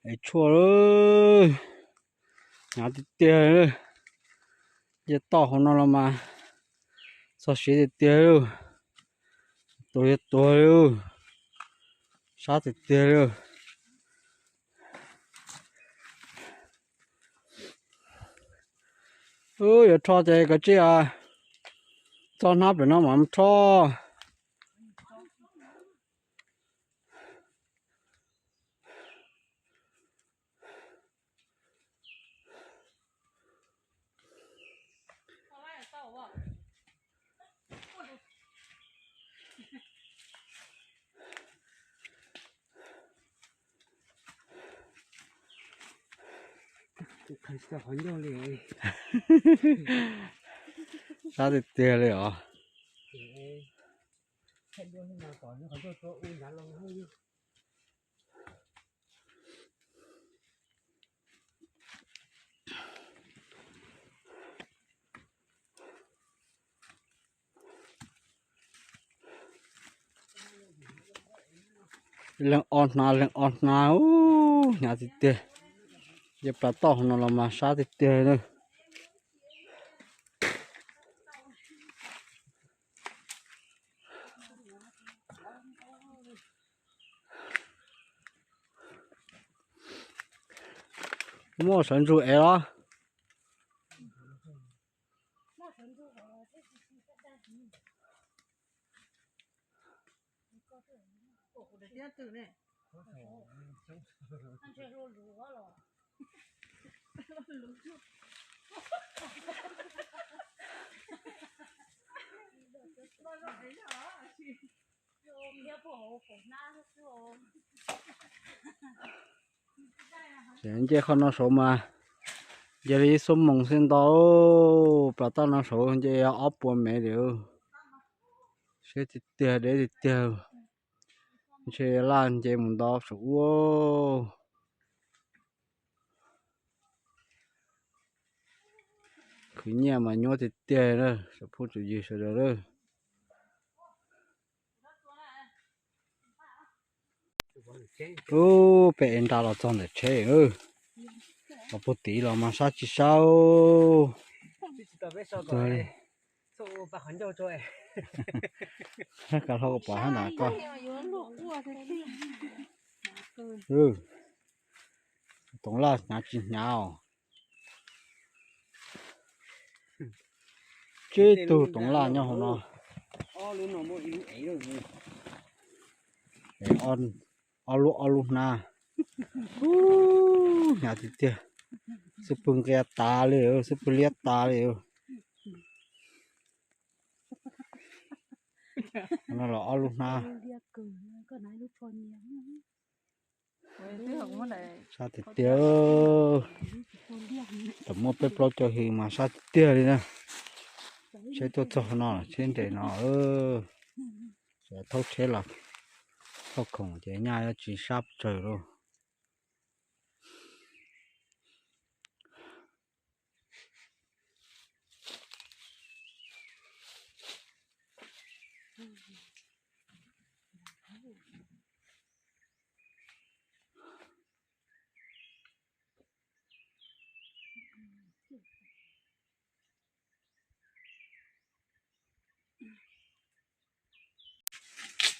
Es tshuaj lawm, hnyav tiag tiag li. Nce toj hauv no los mas txog siav tiag tiag li. Tuag yog tuag li, sab tiag tiag li. Yuav rho ces koj tsij txog hnab pem no mam rho. Sab tiag tiag li os. Leej ob hnab leej ob hnab, hnyav tiag tiag. Nce plas toj hauv no los mas sab tiag tiag na. Muaj sawv ntsug es los? Ces nce qhov no saud mas nce li ib xuab moos xwb ntau. Plas toj no saud nce ob puas mev li. Siab tiag tiag, deb tiag tiag. Ntshe laj nce mus nto saum ub. Khwv nyiaj mas nyuaj tiag tiag na, tsoom phooj tsoom ywg sawv daws lawm. Ub, peb ev nra los txog ntawm tsheb, los puag tid los mas sab tsis sab. Kav hlau koj pov hab ntawd koj. Toov laj hnyav tsis hnyav os. Tsib tug toov laj nyob hauv no. Ob lub ob lub hnab. Hnyav tiag tiag. Xub pwg nqia tas li, xub pwg liab tas li. No los ob lub hnab. Sab tiag tiag. Thaum muaj peb plaub caug hwv mas sab tiag tiag li na. Tsheb tuaj txog no, tsheb nres no, thaub tsheb los thauj khoom ces nyaj yuav tsis sab tsawg lauj.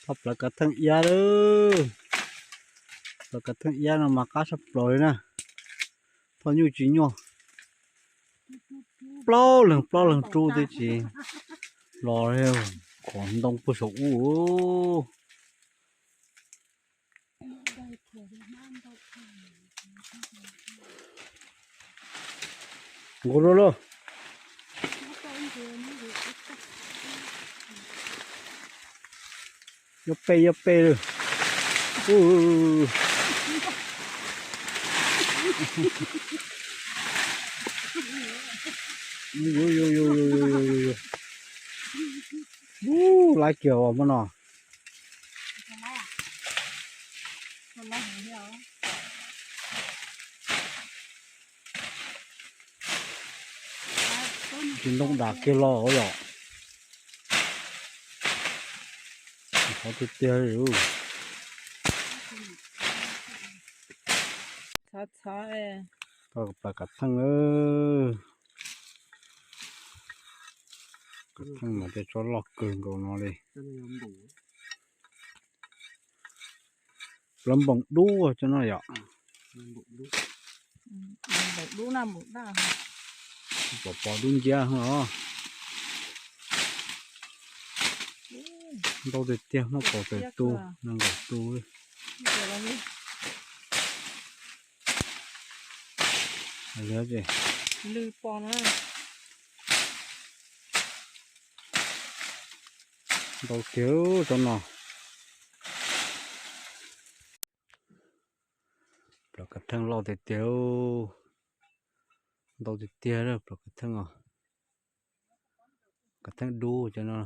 Thauj plawv kav theej iab lawm. Plawv kav theej iab no mas qab tshaj plaws li na. Thauj nyuj tsis nyuaj. Plaub leeg plaub leeg rub twb tsis los li, qhov ntoo puag saum ub. Nkaus dua lauj. Yuav peb yuav peb lawm. Ub, lab kiag os muab no. Tsis ntoo dam kiag los yom. Qhov tiag tiag li. Txhob txhob. Tau plaws kav theej. Kav theej mas tej tsob loj kawg nkaus no li. Plaub npoom dub cov no yom. Pom pom dub nciab os. Ntau tiag tiag, muaj kaum tawm tus, nees nkaum tus. Ntau tiag tsob no. Plaws kav theej loj tiag tiag. Ntau tiag tiag plaws kav theej os. Kav theej dub cov no.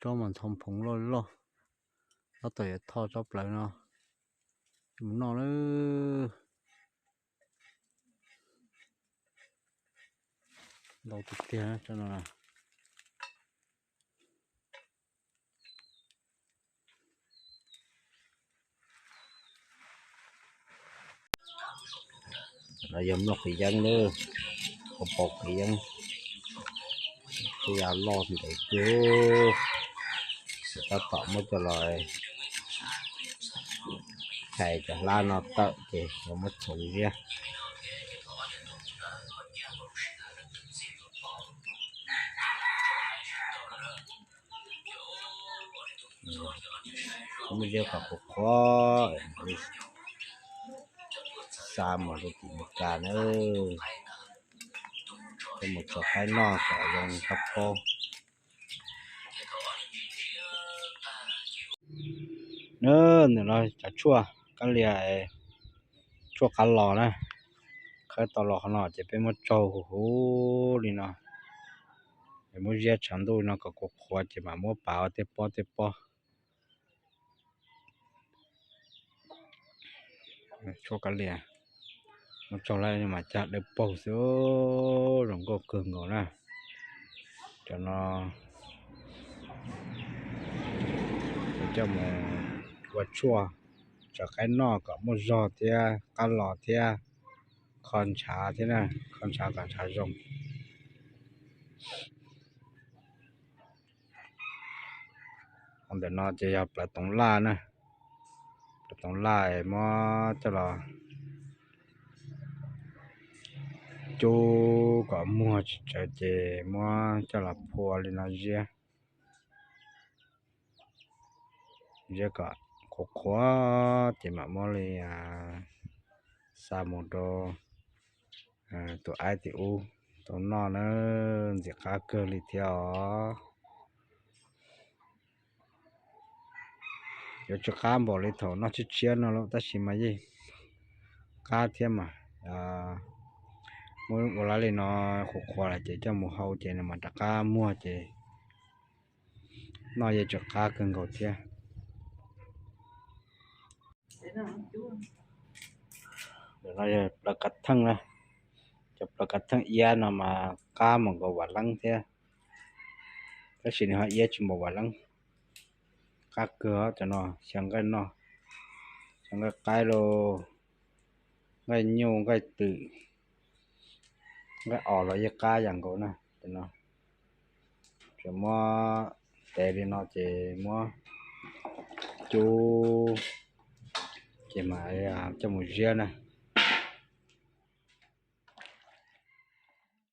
Tsob mas ntxhov phoov loj loj. Tab tom yuav thoj tsob plaws no mus noj lawm. Ntau tiag tiag tsob no. No yog nplooj qhiv yeeb lawm, pos pos qhiv yeeb, tej yam loj ntev kawg, tab tom muab coj los chais cov hlab no tawm ces yuav muab txhoov ziab. Muab ziab kom qhuav qhuav, xa mus rau tim Meskas na. Coj mus tso qaib noj kom zoo qab paub. Ntawm no cov tshuaj kab lia, tshuaj qab los na, khawb tau los qhov no ces peb muab tsaug huv huv li no, es muab ziab tshav ntuj no kom qhuav qhuav ces mam muab pav ua tej pob tej pob. Tshuaj kab lia, muab tsaug lawm mas cag dawb paug xwb, zoo nkauj kawg nkaus na. Cov no coj mus ua tshuaj tso qaib noj kom muaj zog thiab qab los thiab, kho ntshav thiab na, kho ntshav kom ntshav zoo. Ntawm no ces yog plawv toov laj na, plawv toov laj muab coj los cub kom muag tsis tsawv ces muab coj los phua li no ziab, ziab kom qhuav qhuav ces mam muab li xa mus rau tus aib tim ub tau noj na, ntxim qab kawg li thiab os. Yuav tsis qab npaum li thaum noj tshiab tshiab no lawm tab sis mas yeej qab thiab mas. Muab ua lawm li no qhuav qhuav lawm ces coj mus hau ces nws mam rov qab muag ces noj yeej tsis qab kawg nkaus thiab. Ntawm no yog plawv kav theej na, cov plawv kav theej iab no mas qab mus nkaus vam leeb thiab, tab sis nws ho iab tsis npaum vam leeb. Qab kawg cov no, xyaw nqaij noj, xyaw nqaij qaib los, nqaij nyuj nqaij twm, nqaij os los yeej qab yam nkaus na. Cov no ces muab tev li no ces muab cub ces mam coj mus ziab na.